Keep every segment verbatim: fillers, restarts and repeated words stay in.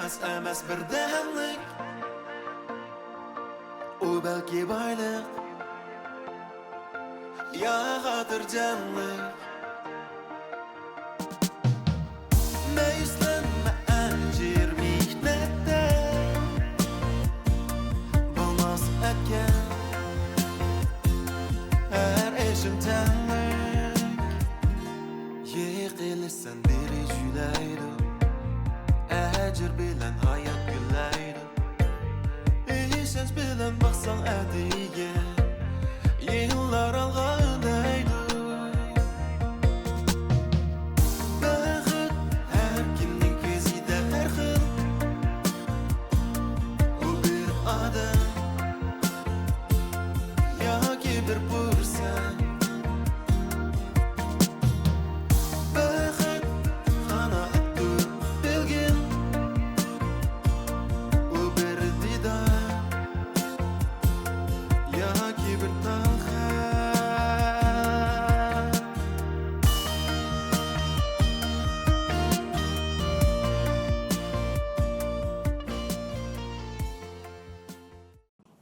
ئەمەس، ئەمەس بىردەملىك، ئۇ بەلكى بايلىق يا خاتىرجەملىك. مەيۈسلەنمە ئەجىر مېھنەتتە، بولماس ئەتكەن ھەر ئىشىم تەڭلىك. يىقىلىسەن بىرى جۈيلەيدۇ، ئەجىر بىلەن ھايات گۈللەيدۇ. ئىشەنچ بىلەن باقساڭ ئەتىگە، يىللار ئالغا ئۈندەيدۇ. بەخت ھەر كىمنىڭ كۆزىدە ھەر خىل. ئۇ بىر ئادەم ياكى بىر پۇرسەت. بەخت قانائەتتۇر بەلگىم، ئۇ بىر دىدار ياكى بىر تال خەت.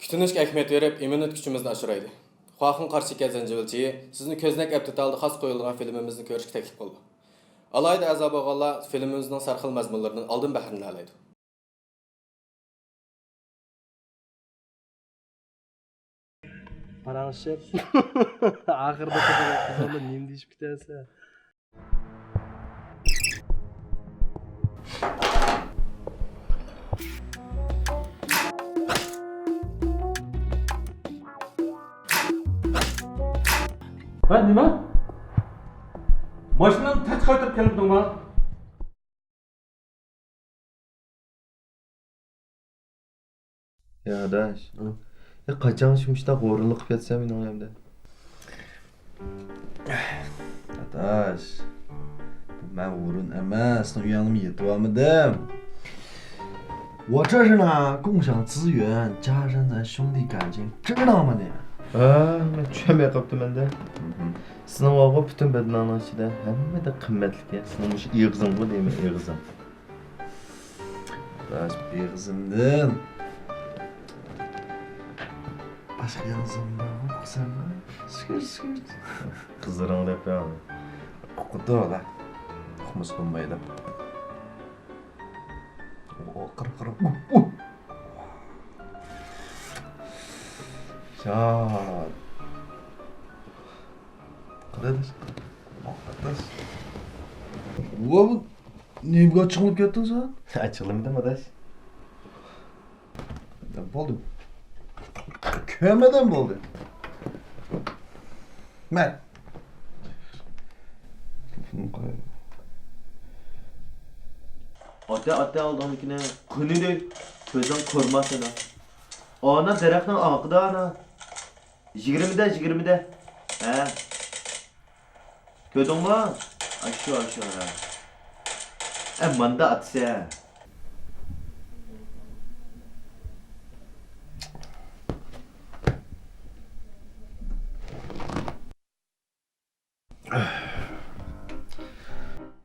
كۈتۈنۈشكە ئەھمىيەت بېرىپ، ئىمىنىيەت كۈچىمىزنى ئاشۇرايلى. خواخۇڭ قارشى كەل زەنجىۋىلچىيى سىزنى كۆزنەك ئەپتىتالدا خاس قويۇلغان فىلىمىمىزنى كۆرۈشكە تەكلىپ قىلىدۇ. ئالاھىدە ئەزا بولغانلار فىلىمىمىزنىڭ سەرخىل مەزمۇنلىرىدىن ئالدىن بەھرىلىنەلەيدۇ. پاراڭلىشىپ، ئاخىرىدا قىزىڭ، قىزىڭدىن نېمە دېيىشىپ كېتەسەن؟ ھە، نېمە؟ ماشىنامنى تەس قايتۇرۇپ كەلمىدىڭما؟ يا ئاداش. ھە؟ يا قاچانغىچە مۇشۇنداق ھۇرۇنلۇق قىلىپ ياتىسەن مېنىڭ ئۆيۈمدە؟ ئاداش، بۇ مەن ھۇرۇن ئەمەس، سېنىڭ ئۆيۈڭدىمۇ يېتىۋالمىدىم. 我这是呢，共享资源，加深咱兄弟感情，知道吗你？ ھە، مەن چۈشەنمەي قاپتىمەن-دە. سېنىڭ بارغۇ پۈتۈن بەدىنىڭنىڭ ئىچىدە ھەممىدىن قىممەتلىكى، سېنىڭ مۇشۇ ئېغىزىڭغۇ دەيمەن، ئېغىزىڭ. ئاداش، ئېغىزىمدىن باشقا ئېغىزىڭ بارمۇ ئۇقىسەنمۇ؟ سۈكۈت، سۈكۈت. قىزلىرىڭ دەپ بەرمە. ئۇقىدۇ ئۇلار. ئۇقمىسا بولمايدۇ. ئۇ، ئۇ، قارا، قارا. ئۇ، ئۇ. شاد. قارا ئاداش. قارا ئاداش. ۋا، بۇ نېمىگە ئاچچىقلىنىپ كەتتىڭ سەن؟ ئاچچىقلىمىدىم ئاداش. بولدى. كۆرمىدىم، بولدى. مەن. ئاتا، ئاتا، ئالدىڭدىكىنى قېنى دەي، كۆزۈڭ كۆرمەس ئانا. ئانا دەرەخنىڭ ئارقىدا ئانا. يىگىرمىدە، يىگىرمىدە. ھە. كۆردۈڭمۇ؟ ئاشۇ، ئاشۇ، ھە. ئە، ماندا ئاتىسى.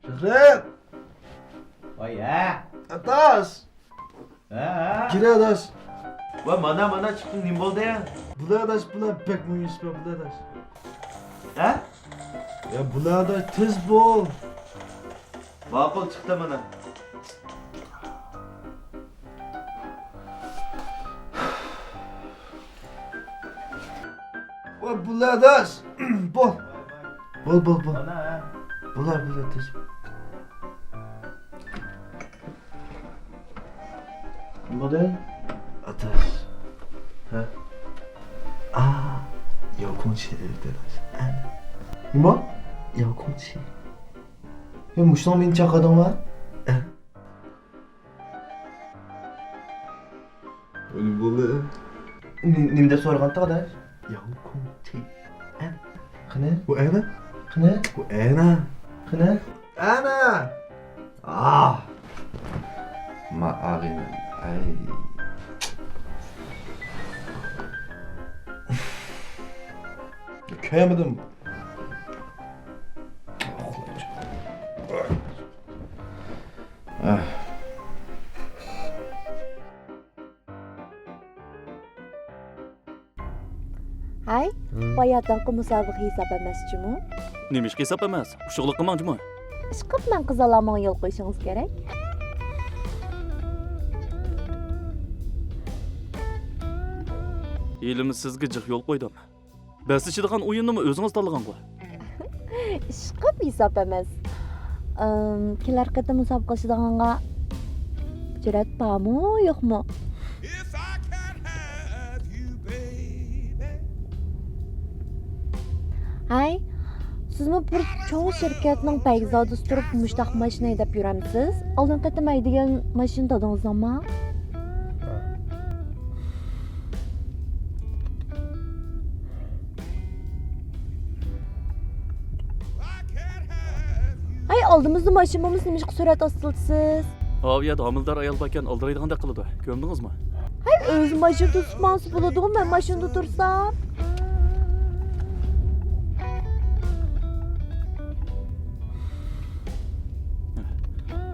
شۆھرەت! ۋاي، ھە؟ ئاداش! ھە، ھە. كىر ئاداش. ۋاي، مانا، مانا چىقتىڭ، نېمە بولدى؟ بۇلار ئاداش، بۇلار بەك مۇھىم ئىش بار، بۇلار ئاداش. ھە؟ يا بۇلار ئاداش، تېز بول. ماقۇل، چىقتى مانا. ۋاي، بۇلار ئاداش. بول. بول، بول، بول. مانا، ھە. بۇلار، بۇلار، تېز. نېمە بولدى؟ ئاداش. ھە؟ ئا، ياۋكۇڭچى دېدى ئاداش. ئە. نېمە؟ ياۋكۇڭچى. يا، مۇشۇنىڭ مېنى چاقىردىڭما؟ ئە. ئۇنى بولدى. نېمە دەپ سورىغانتى ئاداش؟ ياۋكۇڭچى. ئەنە. قېنى؟ بۇ ئەنە. قېنى؟ بۇ ئەنە. قېنى؟ ئەنە. ئاھ. ما ئاغىنەم. ئەي. كۆرمىدىم. ئاھ. ھاياتىڭقى مۇسابىقە ھېساب ئەمەس جۇمۇ؟ نېمىشقا ھېساب ئەمەس؟ ئۇششۇقلۇق قىلماڭ جۇمۇ. ئىشقىلىپ مەن قىزالارماڭا يول قويۇشىڭىز كېرەك. ھېلىمۇ سىزگە جىق يول قويدۇم. بەسلىشىدىغان ئويۇننىمۇ ئۆزىڭىز تاللىغانغۇ؟ ئىشقىلىپ ھېساب ئەمەس. ئىم، كېلەر قېتىم مۇسابىقە قىلىشىدىغانغا جۈرئەت بارمۇ، يوقمۇ؟ ھەي، سىزمۇ بىر چوڭ شىركەتنىڭ بەگزادىسى تۇرۇپ مۇشتاق ماشىنا ھەيدەپ يۈرەمسىز؟ ئالدىنقى قېتىم ھەيدىگەن ماشىنا دادىڭىزنىڭما؟ ھەي، ئالدىمىزدا ماشىنا بولمىسا نېمىشقا سۈرئەت ئاستىلىتىسىز؟ ھاۋۇ يەردە ھامىلىدار ئايال باركەن ئالدىرايدىغاندەك قىلىدۇ. كۆردىڭىزمۇ؟ ھەي، ئۆزى ماشىنا توسۇپ ماڭسا بولىدىغۇ، مەن ماشىنىدا تۇرسام.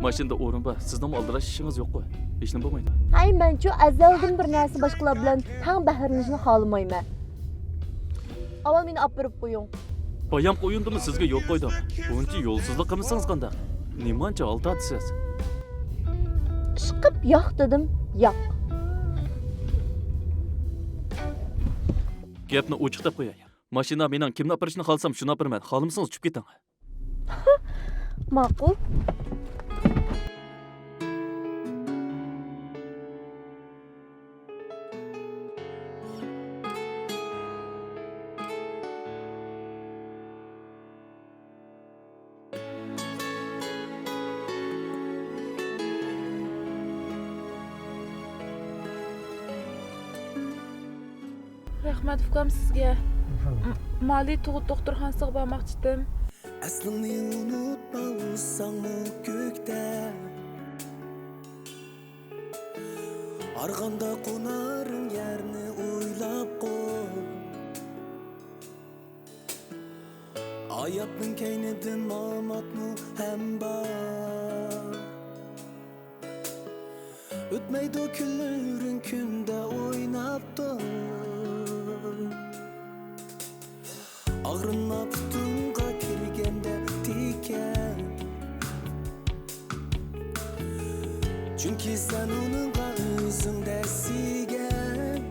ماشىنىدا ئورۇن بار، سىزنىڭمۇ ئالدىراش ئىشىڭىز يوققۇ؟ ھېچنېمە بولمايدۇ. ھەي، مەنچۇ ئەزەلدىن بىر نەرسە باشقىلار بىلەن تەڭ بەھرىلىنىشنى خالىمايمەن. ئاۋۋال مېنى ئاپىرىپ قويۇڭ. بايامقى ئويۇندىمۇ سىزگە يول قويدۇم. بۇنچە يولسىزلىق قىلمىسىڭىز قانداق؟ نېمانچە ھال تارتىسىز؟ ئىشقىلىپ ياق دېدىم، ياق. گەپنى ئوچۇق دەپ قوياي. ماشىنا مېنىڭ، كىمنى ئاپىرىشنى خالىسام شۇنى ئاپىرىمەن. خالىمىسىڭىز چۈشۈپ كېتىڭ. ماقۇل. رەھمەت، ئۇكام، سىزگە. م-، مالىي تۇغۇت دوختۇرخانىسىغا بارماقچىدىم. ئەسلىڭنى ئۇنۇتما، ئۇسساڭمۇ كۆكتە. ئارغامدا قونار يەرنى ئويلاپ قوي. ھاياتنىڭ كەينىدىن ماماتمۇ ھەم بار. ئۆتمەيدۇ كۈنلىرىڭ كۈندە ئويناپ تۇر. ئاغرىنما پۇتۇڭغا كىرگەندە تىكەن. چۈنكى سەن ئۇنىڭغا ئۆزۈڭ دەسسىگەن.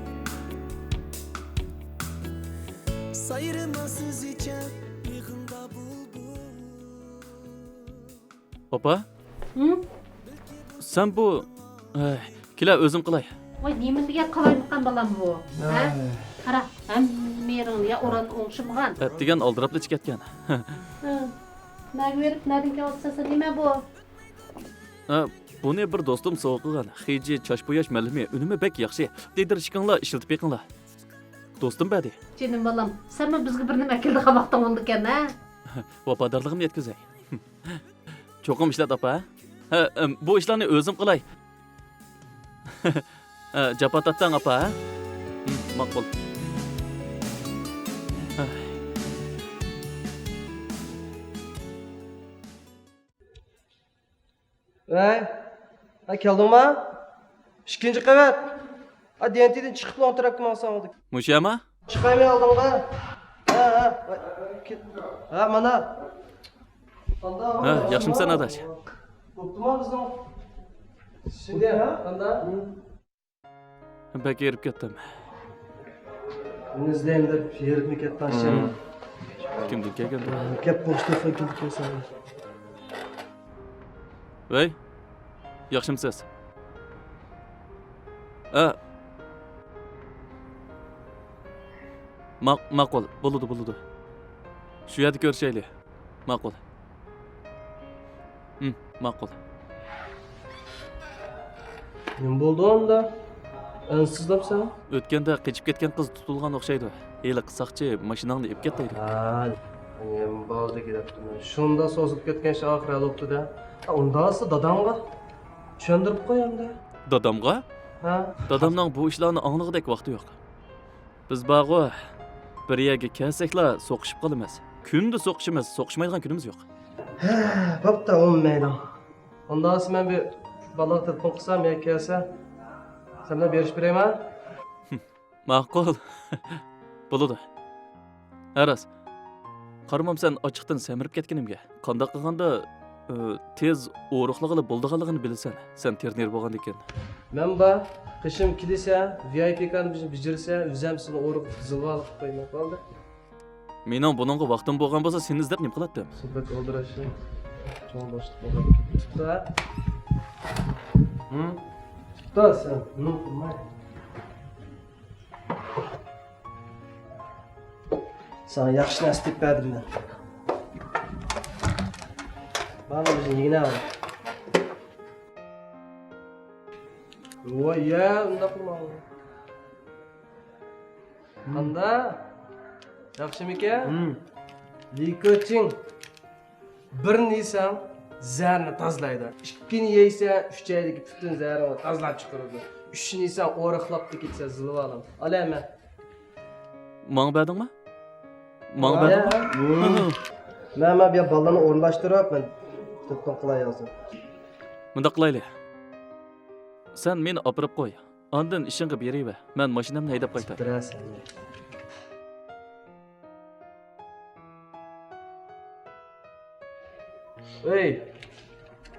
سايرىما سۈزۈكچە بېغىڭدا بۇلبۇل. ئاپا؟ ھىم؟ سەن بۇ، ئەي، كېلە ئۆزۈم قىلاي. ۋاي، نېمە دېگەن قالايمىقان بالام بۇ؟ ھە؟ ئەي. قارا، ھەممە يېرىڭنى يا ئورۇننى ئوڭشىمىغان. ئەتىگەن ئالدىراپلا چىقىپ كەتكەن. ھە. نەگە بېرىپ، نەدىن كېلىۋاتىسەن سەن؟ نېمە بۇ؟ ھە، بۇنى بىر دوستۇم سوۋغا قىلغان. خېجى چاچ بوياش مەلھىمى، ئۈنۈمى بەك ياخشى. دىدىرىشىكىڭلار، ئىشلىتىپ بېقىڭلار. دوستۇم بەردى. جېنىم بالام، سەنمۇ بىزگە بىر نېمە ئەكېلىدىغان ۋاقتىڭ بولىدىكەن، ھە؟ ۋاپادارلىقىمنى يەتكۈزەي. چوقۇم ئىشلەت، ئاپا. ھە، ئەم، بۇ ئىشلارنى ئۆزۈم قىلاي. ھە، جاپا تارتساڭ، ئاپا، ھە؟ ھىم، ماقۇل. ھە. ۋەي، ھە، كەلدىڭما؟ ئىككىنچى قەۋەت. ھە، دىيەنتىدىن چىقىپلا ئوڭ تەرەپكە ماڭساڭ بولدى. مۇشۇ يەرما؟ چىقايمەن ئالدىڭغا. ھە، ھە، ۋەي، كېت. ھە، مانا. ھە، ياخشىمسەن، ئاداش؟ بوپتۇما بىزنىڭ؟ شۇنداق، ھە؟ قانداق؟ بەك ھېرىپ كەتتىم. مېنى ئىزدەيمەن دەپ ھېرىپمۇ كەتتىڭ ئىشەن. كىمدىن كەلگەندۇ؟ گەپ بوشلۇققا كېلىپ كەلسەڭ. ۋەي، ياخشىمسىز؟ ئە. ماق-، ماقۇل، بولىدۇ، بولىدۇ. شۇ يەردە كۆرۈشەيلى. ماقۇل. ھىم، ماقۇل. نېمە بولدى ئۇندا؟ ئەنسىزلەپسەن؟ ئۆتكەندە قېچىپ كەتكەن قىز تۇتۇلغان ئوخشايدۇ. ھېلىقى ساقچى ماشىناڭنى ئېلىپ كەت دەيدۇ. ھە، نېمە بولدى دەپتىمەن. شۇنداق سوزۇلۇپ كەتكەن ئىش ئاخىرى ھەل بوپتۇ-دە. ئۇنداقسا داداڭغا چۈشەندۈرۈپ قوي ئەمدى. دادامغا؟ ھە. دادامنىڭ بۇ ئىشلارنى ئاڭلىغۇدەك ۋاقتى يوق. بىز بارغۇ، بىر يەرگە كەلسەكلا سوقۇشۇپ قالىمىز. كۈندە سوقۇشىمىز، سوقۇشمايدىغان كۈنىمىز يوق. ھە، بوپتۇ، ئۇنىمايدۇ. ئۇنداقسا مەن بىر بالىغا تېلېفون قىلسام ياكى كەلسە، سەن بىلەن بېرىشىپ بېرەيمۇ؟ ماقۇل. بولىدۇ. ھە، راست. قارىمام سەن ئاچچىقتىن سەمرىپ كەتكىنىمگە. قانداق قىلغاندا، ئى، تېز ئورۇقلىغىلى بولىدىغانلىقىنى بىلىسەن. سەن ترېنېر بولغاندىكىن. مەن بار، قېشىم كېلىسە، ۋىئايپى كارنى بىز بېجىرسە، ئۆزۈم سېنى ئورۇق زىلۋالىق قىلىپ قويىمەن، بولدى. مېنىڭ بۇنىڭغا ۋاقتىم بولغان بولسا، سېنى ئىزدەپ نېمە قىلاتتىم؟ سۇپەت ئولتۇرۇشنى چوڭ بوشلۇق بولدى. تۇتتا. ھىم؟ تۇتتا سەن، نېمە قىلماي. ساڭا ياخشى نەرسە تېپىپ بەردىم مەن. مانا بىزنىڭ يېگىنە بار. ۋاي، يە، ئۇنداق قىلما. قانداق؟ ياخشىمىكەن؟ ھىم. لىكۆچىڭ. بىرنى يېسەڭ، زەھەرنى تازىلايدۇ. ئىككىنى يەيسەن، ئۈچەيدىكى پۈتۈن زەھىرىڭنى تازىلاپ چىقىرىدۇ. ئۈچىنى يېسەڭ، ئورۇقلاپلا كېتىسەن، زىلۋالام. ئال ھەممە. ماڭا بەردىڭمۇ؟ ماڭا ۋاي. بەردىڭمۇ؟ ھىم. مەن، مەن بۇ يەر بالىلارنى ئورۇنلاشتۇرۇپ، مەن تېلېفون قىلاي ھازىر. مۇنداق قىلايلى. سەن مېنى ئاپىرىپ قوي. ئاندىن ئىشىڭغا بېرىۋەر. مەن ماشىنامنى ھەيدەپ قايتاي. بىرەرسەن. ئۆي.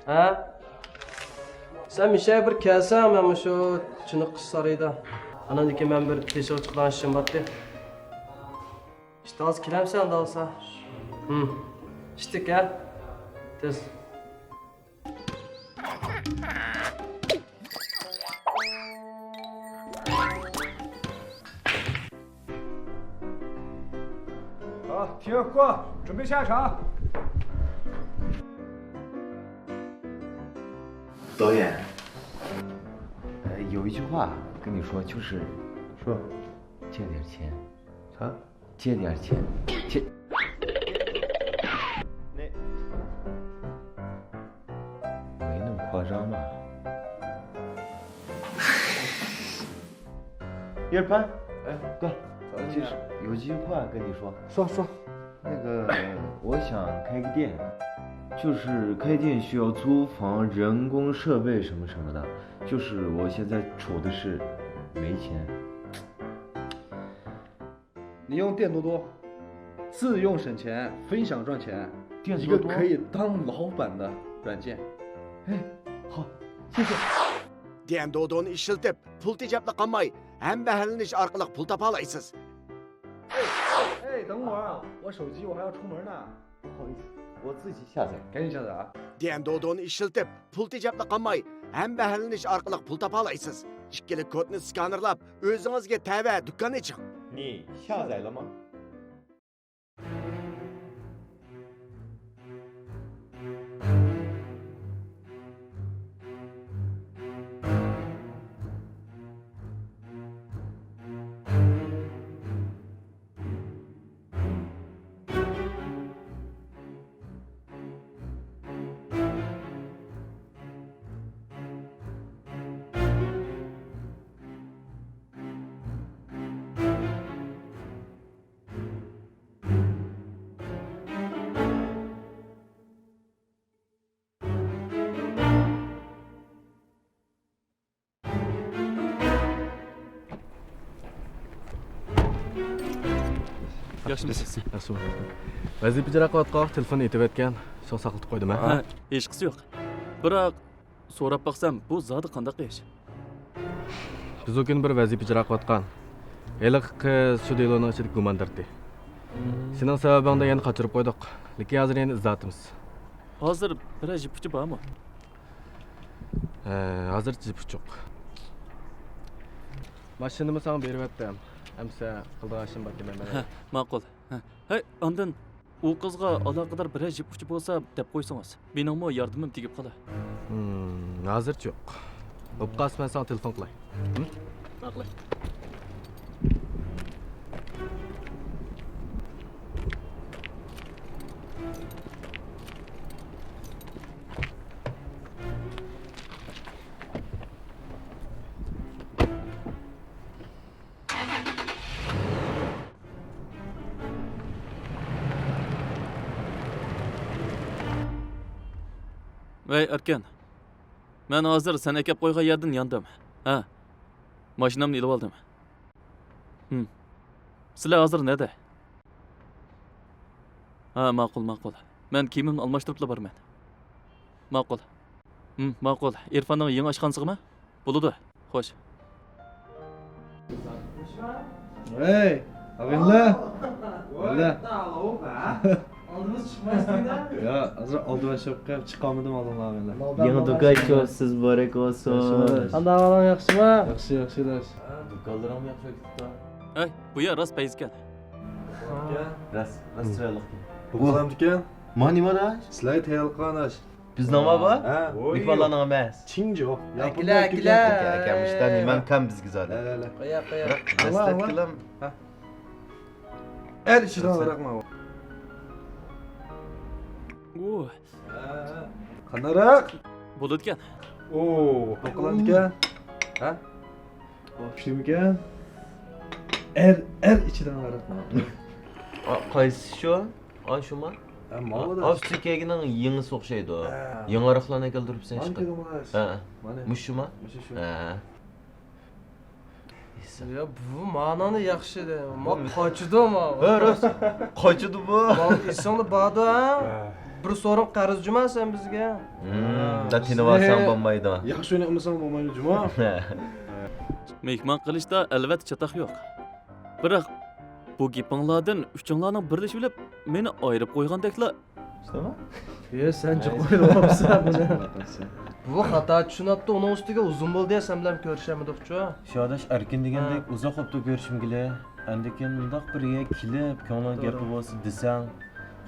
ھە؟ سەن مىشەگە بىر كەلسەڭ، مەن مۇشۇ چېنىقىش سارىيىدا. ئاناندىن كېيىن مەن بىر تېشىغا چىقىدىغان ئىشىم بارتتى. ئىشتىن ھازىر كېلەمسەن، ئۇنداق بولسا؟ ھىم. ئىشتىك، ھە؟ تېز. 好，停，过，准备下场。导演，呃，有一句话跟你说，就是说，借点钱。啊？借点钱，借。那没那么夸张吧？叶帆，哎，哥，就是有句话跟你说。说，说。那个，我想开个店，就是开店需要租房、人工、设备什么什么的，就是我现在愁的是没钱。 你用电多多，自用省钱，分享赚钱，电多多。一个可以当老板的软件。哎，好，谢谢。 دەندودونى ئىشلىتىپ پۇل تېجەپلا قالماي، ھەمبەھىرلىنىش ئارقىلىق پۇل تاپالايسىز. 哎，哎，等会儿啊，我手机，我还要出门呢。 不好意思，我自己下载。赶紧下载啊。 دەندودونى ئىشلىتىپ پۇل تېجەپلا قالماي، ھەمبەھىرلىنىش ئارقىلىق پۇل تاپالايسىز. ئىككىلىك كودنى سكانېرلاپ، ئۆزىڭىزگە تەۋە دۇكان ئېچىڭ. 你下载了吗？ ياخشىمۇسىز؟ ياخشى. ۋەزىپە ئىجرا قىلىۋاتقان تېلېفون ئېتىۋەتكەن. شۇڭا ساقلىتىپ قويدۇم، ھە؟ ھە، ھېچقىسى يوق. بىراق، سوراپ باقسام، بۇ زادى قانداق ئىش؟ بىز ئۇ كۈنى بىر ۋەزىپە ئىجرا قىلىۋاتقان. ھېلىقى قىز شۇ دېلونىڭ ئىچىدىكى گۇماندارتى. سېنىڭ سەۋەبىڭدىن يەنە قاچۇرۇپ قويدۇق. لېكىن ھازىر يەنە ئىزدەۋاتىمىز. ھازىر بىرەر جىپ ئۇچى بارمۇ؟ ھە، ھازىرچە جىپ ئۇچۇق. ماشىنىمۇ ساڭا بېرىۋەتتىم. ئەمسە قىلىدىغان ئىشىم بار، كېلىمەن مەن. ھە، ماقۇل. ھە. ھەي، ئاندىن ئۇ قىزغا ئالاقىدار بىرەر جىپ ئۇچى بولسا دەپ قويسىڭىز. مېنىڭمۇ ياردىمىم تېگىپ قالار. ھىم، ھازىرچە يوق. بولۇپ قالسا مەن ساڭا تېلېفون قىلاي. ھىم؟ ماقۇل. ۋەي، ئەركىن. مەن ھازىر سەن ئەكەپ قويغان يەردىن ياندىم. ھە. ماشىنامنى ئېلىۋالدىم. ھىم. سىلەر ھازىر نەدە؟ ھە، ماقۇل، ماقۇل. مەن كىيىمىمنى ئالماشتۇرۇپلا بارىمەن. ماقۇل. ھىم، ماقۇل. ئىرفاننىڭ يېڭى ئاشخانىسىغىمۇ؟ بولىدۇ. خوش. ھەي، ئاغىنىلەر. ئالدىمىز چىقمايسىز دېگىنە. يا، ھازىر ئالدىماش چىقىپ چىقالمىدىم ئالدىمغا ئاغىنىلەر. يېڭى دۇكان ئاچتىڭىز، مۇبارەك بولسۇن. قانداق ئەھۋالىڭ، ياخشىمۇ؟ ياخشى، ياخشى داش. دۇكانلىرىڭمۇ ياخشى ئۆتۈپتۇ. ھەي، بۇ يەر راست پەيزكەن. راست، راست چىرايلىق. بۇ قىلامدىكەن. ما نېمە داش؟ سىلەرگە تەييارلىق قىلغان ئاش. بىزنىڭ بار بۇ؟ ھە. مېھمانلارنىڭ ئەمەس. چىڭجو. ئەكىلە، ئەكىلە. ئەكە، ئەكە، مۇشتا نېمەڭ كەم بىزگە زادى. لە، لە، لە. قويا، قويا. بىراق دەسلەپكىلەم. ھە. ئەر ئىچىدىن ئالاراق ماۋۇ. ئۇ. قانداقراق؟ بولىدىكەن. ئو، توققۇزلاندىكەن. ھە؟ ئوخشىمىكەن؟ ئەر، ئەر ئىچىدىن ئالاراق ماۋۇ. قايسى شۇ؟ ئا، شۇما؟ ھە، ماۋۇ ئا، ئۈستىگە كىيگىنىڭ يېڭىسى ئوخشايدۇ. ھە. يېڭى ھاراقلارنى كەلتۈرۈپسەن ئىشقىلىپ. ھە. مۇشۇ شۇما؟ مۇشۇ شۇ. ھە. يا، بۇ مانانى ياخشى دە. ما قاچىدۇ ما. ھە، راست. قاچىدۇ بۇ. ما ئېسىڭدە باردۇ، ھە؟ بىر سورۇن قەرز جۇما سەن بىزگە. ھىم، دا تىنىۋالساڭ بولمايدۇ. ياخشى ئوينىمىساڭ بولمايدۇ جۇما. مېھمان قىلىشتا ئەلۋەتتە چاتاق يوق. بىراق، بۇ گېپىڭلاردىن ئۈچۈڭلارنىڭ بىرلىشىۋېلىپ، مېنى ئايرىپ قويغاندەكلا. شۇنداقمۇ؟ يە، سەن جىق ئويلاۋاپسەن بۇنى. بۇ خاتا چۈشىنىۋاپتۇ، ئۇنىڭ ئۈستىگە ئۇزۇن بولدى يا، سەن بىلەن كۆرۈشەلمىدۇقچۇ. شۇ ئاداش ئەركىن دېگەندەك ئۇزاق بوپتۇ كۆرۈشمىگىلى. ئاندىن كېيىن مۇنداق بىر يەرگە كېلىپ، كۆڭلۈڭ گەپى بولسا دېسەڭ،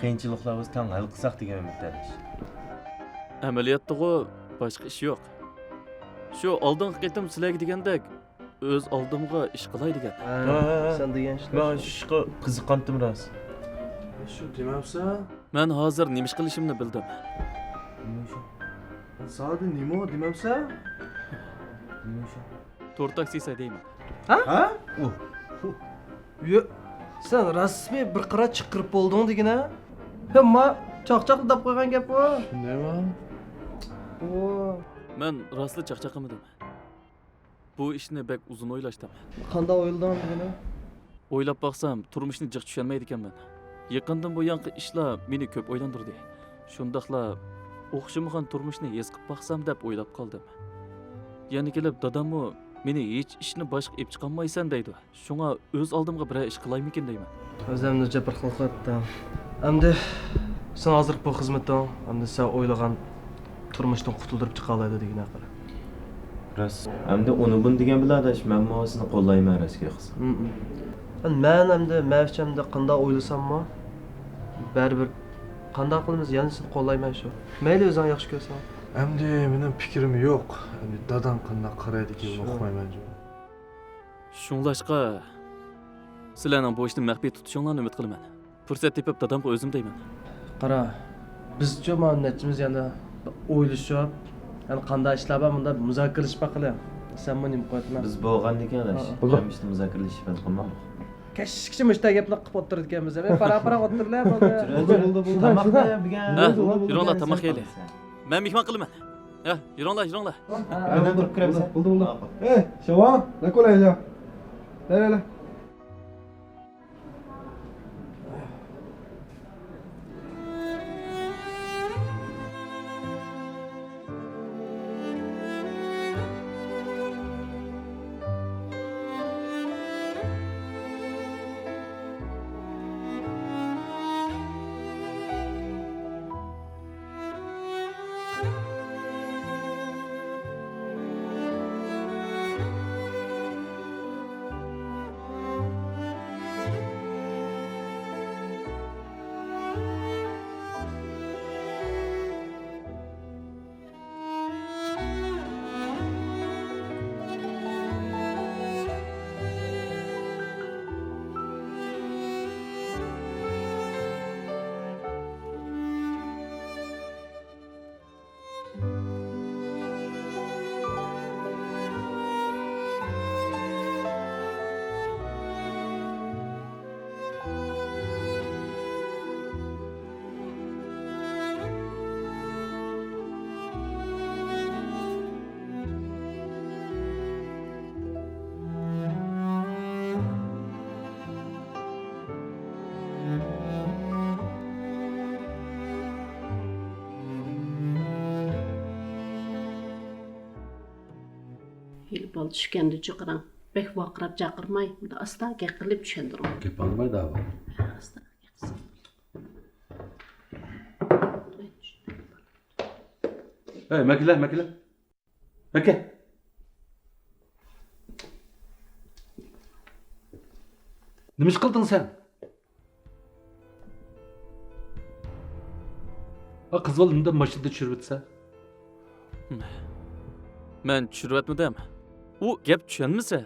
قىيىنچىلىقلار بولسا تەڭ ھەل قىلساق دېگەن ئۈمىدتە ئاداش. ئەمەلىيەتتىغۇ باشقا ئىش يوق. شۇ ئالدىنقى قېتىم سىلەرگە دېگەندەك، ئۆز ئالدىمغا ئىش قىلاي دېگەن. ھە، ھە، ھە. سەن دېگەن ئىشلار. مەن شۇ ئىشقا قىزىققانتىم راست. شۇ دېمەمسەن؟ مەن ھازىر نېمە ئىش قىلىشىمنى بىلدىم. نېمە ئىش؟ زادى نېمە دېمەمسەن؟ نېمە ئىش؟ تور تاكسىسى دەيمەن. ھە؟ ھە؟ ئۇ. يۆ، سەن رەسمىي بىر قارا چىقىرىپ بولدۇڭ دېگىنە. ھە، ما چاقچاق دەپ قويغان گەپ ئۇ. شۇندايمۇ؟ ئۇ. مەن راستلا چاقچاق قىلمىدىم. بۇ ئىشنى بەك ئۇزۇن ئويلاشتىم. قانداق ئويلىدىڭ دېگىنە؟ ئويلاپ باقسام، تۇرمۇشنى جىق چۈشەنمەيدىكەنمەن. يېقىندىن بۇيانقى ئىشلار مېنى كۆپ ئويلاندۇردى. شۇنداقلا ئوخشىمىغان تۇرمۇشنى ھېس قىلىپ باقسام دەپ ئويلاپ قالدىم. يەنە كېلىپ داداممۇ مېنى ھېچ ئىشنى باشقا ئېلىپ چىقالمايسەن دەيدۇ. شۇڭا ئۆز ئالدىمغا بىرەر ئىش قىلايمىكىن دەيمەن. ئۆزۈمنى جەبىر قىلىپ قويۇپتۇ. ئەمدى سېنىڭ ھازىرقى بۇ خىزمىتىڭ، ئەمدى سەن ئويلىغان تۇرمۇشتىن قۇتۇلدۇرۇپ چىقالايدۇ دېگىنە قارا. راست. ئەمدى ئۇنى بۇنى دېگەن بىلەن ئاداش، مەنمۇ سېنى قوللايمەن، راست گەپ قىلسام. مم. مەن ئەمدى مەن ئۈچۈن ئەمدى قانداق ئويلىساممۇ، بەرىبىر قانداق قىلىمىز، يەنە سېنى قوللايمەن شۇ. مەيلى، ئۆزۈڭ ياخشى كۆرسەڭ. ئەمدى مېنىڭ پىكرىم يوق. ئەمدى داداڭ قانداق قارايدىكى، شۇ. ئۇقمايمەن جۇمۇ. شۇڭلاشقا، سىلەرنىڭ بۇ ئىشنى مەخپىي تۇتۇشۇڭلارنى ئۈمىد قىلىمەن. پۇرسەت تېپىپ دادامغا ئۆزۈم دەيمەن. قارا، بىزچۇ مانا نەچچىمىز يەنە ئويلىشىپ، يەنە قانداق ئىشلار بار مۇنداق مۇزاكىرىلىشىپ باقىلى. سەنمۇ نېمە قىلىۋاتىمەن؟ بىز بولغاندىكىن ئاداش، ھە. ھەممە ئىشنى مۇزاكىرىلىشىپ ھەل قىلماقلىق. كەچكىچە مۇشۇنداق گەپنى قىلىپ ئولتۇرىدىكەنمىز. ئەي، پاراڭ-پاراڭ ئولتۇرىلە، بولدى. بولدى، بولدى، بولدى. تاماقنى يېگەن. ھە، يۈرۈڭلار، تاماق يەيلى. مەن مېھمان قىلىمەن. ھە، يۈرۈڭلار، يۈرۈڭلار. بولدى، بولدى. ئەي، شاۋا، نەكۇلەيجا. لە، لە، لە. ھېلى بالا چۈشكەندە چىقىرىڭ. بەك ۋارقىراپ چاقىرماي، مۇنداق ئاستا گەپ قىلىپ چۈشەندۈرۈڭ. گەپ ئاڭلىمايدۇ ئاۋۇ. ئاستا گەپ قىلساڭ. ھەي، مەكىلە، مەكىلە. ئاكا. نېمە ئىش قىلدىڭ سەن؟ ھە، قىز بالا نېمە دەپ ماشىنىدا چۈشۈرۈۋەتسە؟ مەن چۈشۈرۈۋەتمىدىم. ئۇ گەپ چۈشەنمىسە.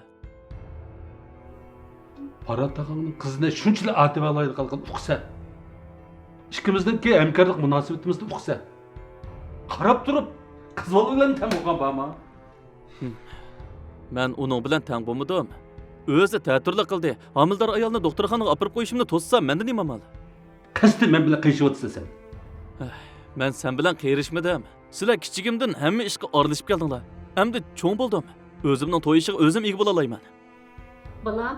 پارات تاغاڭنىڭ قىزىنى شۇنچىلىك ئاتىۋالايدىغانلىقىنى ئۇقسەن. ئىككىمىزنىڭكى ھەمكارلىق مۇناسىۋىتىمىزنى ئۇقسەن. قاراپ تۇرۇپ، قىز بالا بىلەن تەڭ بولغان بارمۇ؟ مەن ئۇنىڭ بىلەن تەڭ بولمىدىم. ئۆزى تەتۈرلۈك قىلدى. ھامىلىدار ئايالنى دوختۇرخانىغا ئاپىرىپ قويۇشۇمنى توسسا، مەندە نېمە ئامال؟ قەستەن مەن بىلەن قىرىشىۋاتىسەن سەن. مەن سەن بىلەن قىرىشمىدىم. سىلەر كىچىكىمدىن ھەممە ئىشقا ئارىلىشىپ كەلدىڭلار. ئەمدى چوڭ بولدۇم. ئۆزۈمنىڭ توي ئىشىغا ئۆزۈم ئىگە بولالايمەن. بالام،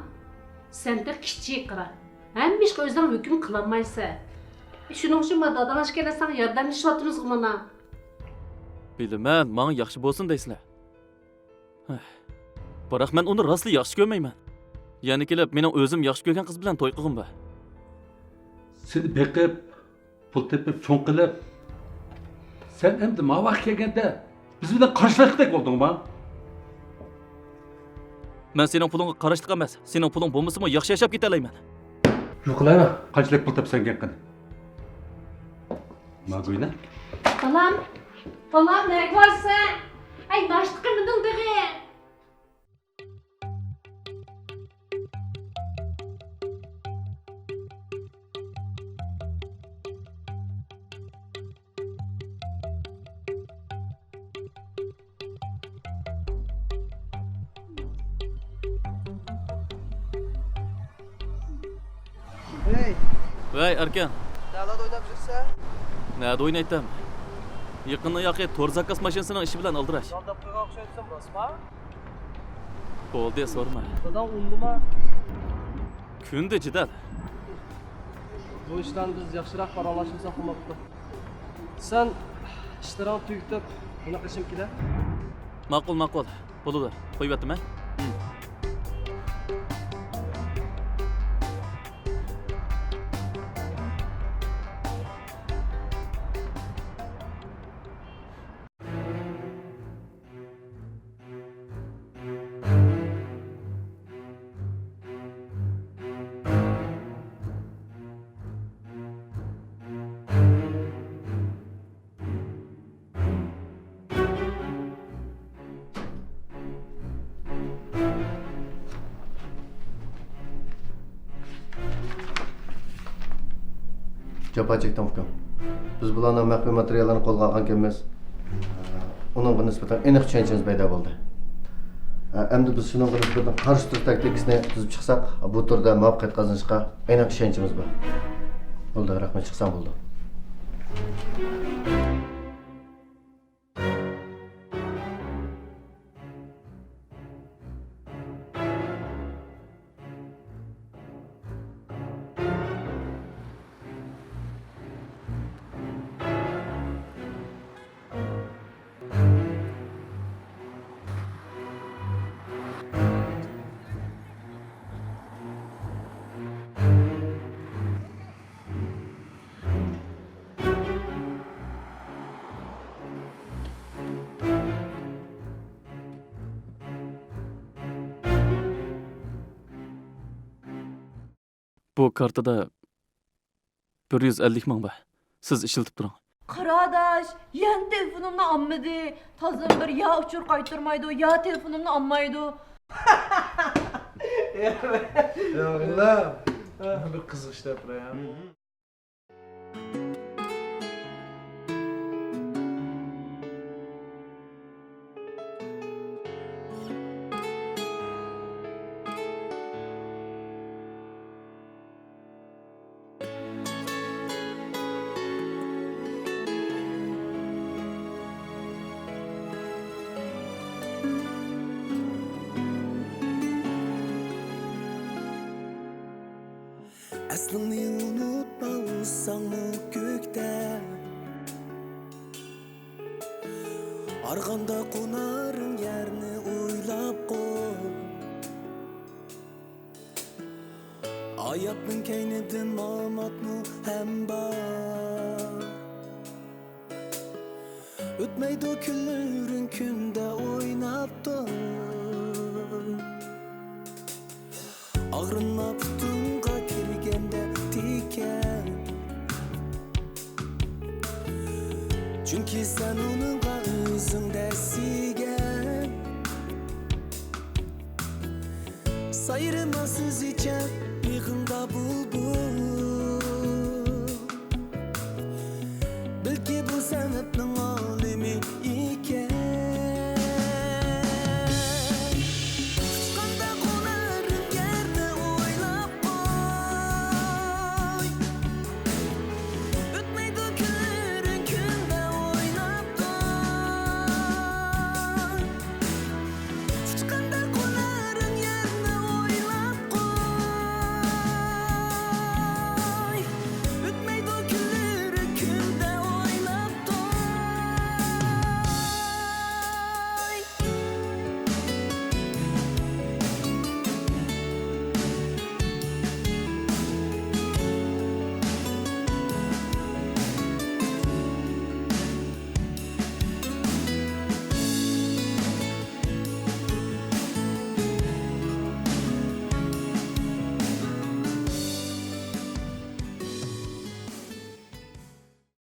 سەن تېخى كىچىك قارا. ھەممە ئىشقا ئۆزۈڭ ھۆكۈم قىلالمايسەن. شۇنىڭ ئۈچۈن ما داداڭ ئىككىلەن ساڭا ياردەملىشىۋاتىمىزغۇ مانا. بىلىمەن، ماڭا ياخشى بولسۇن دەيسىلەر. ھەي، بىراق مەن ئۇنى راستلا ياخشى كۆرمەيمەن. يەنە كېلىپ مېنىڭ ئۆزۈم ياخشى كۆرگەن قىز بىلەن توي قىلغۇم بار. سېنى بېقىپ، پۇل تېپىپ، چوڭ قىلىپ، سەن ئەمدى ماۋاققا كەلگەندە بىز بىلەن قارشىلاشقۇدەك بولدۇڭما؟ مەن سېنىڭ پۇلۇڭغا قاراشلىق ئەمەس. سېنىڭ پۇلۇڭ بولمىسىمۇ ياخشى ياشاپ كېتەلەيمەن. يوقلايلا، قانچىلىك پۇل تاپسەن گەپ قىل. ماگۇينا. بالام، بالام، نەگە بارسەن؟ ئەي، ناشتا قىلمىدىڭ تېخى. ھەي! ۋەي، ئەركەن! نەلەردە ئويناپ يۈرسەن؟ نەدە ئوينايتتىم؟ يېقىندا ياقى تور زاكاز ماشىنىسىنىڭ ئىشى بىلەن ئالدىراش. ئالداپ قويغان ئوخشايسەن، راستما؟ بولدى، سورىما. داداڭ ئۇنىدىما؟ كۈندە جېدەل. بۇ ئىشلارنى بىز ياخشىراق پاراڭلاشمىساق بولماپتۇ. سەن ئىشلىرىڭنى تۈگىتىپ، مېنى قېشىمغا كېلە. ماقۇل، ماقۇل. بولىدۇ. قويۇۋەتتىم، ھە؟ جاپا چەكتىڭ، ئۇكام. بىز بۇلارنىڭ مەخپىي ماتېرىياللىرىنى قولغا ئالغانىكەنمىز. ئۇنىڭغا نىسبەتەن ئەنىق چۈشەنچىمىز پەيدا بولدى. ئەمدى بىز شۇنىڭغا نىسبەتەن قارشى تۇرۇش تاكتىكىسىنى تۈزۈپ چىقساق، بۇ تۈردە مۇۋەپپەقىيەت قازىنىشقا ئەنىق ئىشەنچىمىز بار. بولدى، رەھمەت، چىقساڭ بولدى. بۇ كارتىدا بىر يۈز ئەللىك مىڭ بار. سىز ئىشلىتىپ تۇرۇڭ. قاراداش، يەنە تېلېفونۇمنى ئالمىدى. تازىدىن بېرى يا ئۇچۇر قايتۇرمايدۇ، يا تېلېفونۇمنى ئالمايدۇ. يا غىللا، بىر قىزىق ئىش دەپ بېرەي. ئەسلىڭنى ئۇنتۇپ ئالساڭمۇ كۆكتە، ھارغاندا قونار يەرنى ئويلا. ئويلاپ قوي. ئاياقنىڭ كەينىدىن ماماتمۇ ھەم بار. ئۆتمەيدۇ كۈنلىرىڭ كۈندە ئويناپ تۇر. ئاغرىنما پۇتۇڭغا كىرگەندە تىكەن. چۈنكى سەن ئۇنىڭغا ئۆزۈڭ دەسسىگەن. سايرىما سۆزىچە بېغىڭدا بۇلبۇل. بەلكى بۇ سەۋەبنىڭ